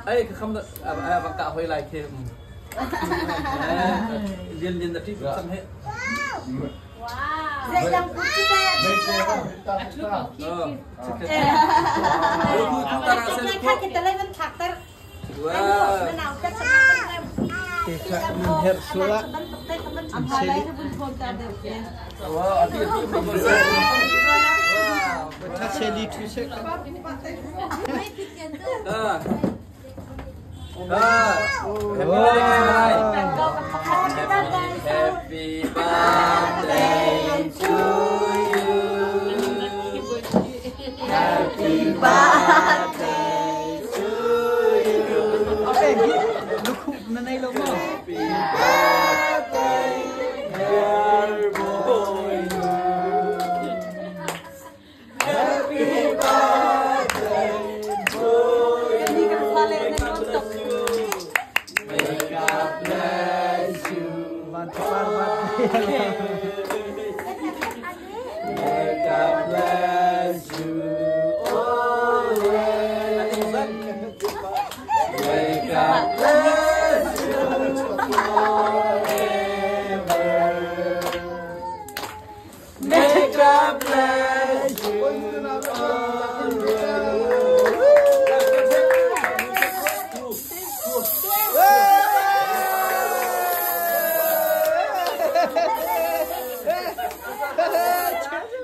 Ai ka kham a ka hoi lai khi. Lian lian na ṭih tuk cang he. Happy birthday to you. Happy birthday to you. Lukhuh na nei lo maw? Happy birthday, dear boy. Happy birthday to you. May God bless you. May God bless you. Van thapar van. May God bless you always. May God bless you forever. May God bless you always.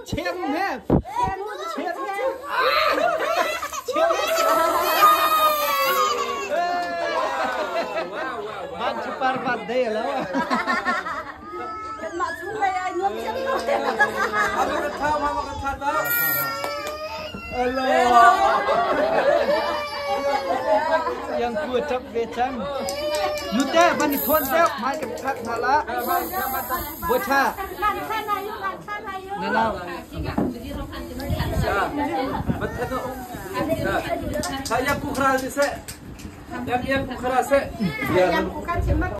Chiang he. Chiang. Chiang. Van thapar van dei lo. Alo. Yang ku chap ve chan. Nute ban ni thon deuh mai kan thak na la. Bo tha. Na nau. Yang ku khra se. Yang ku khra se.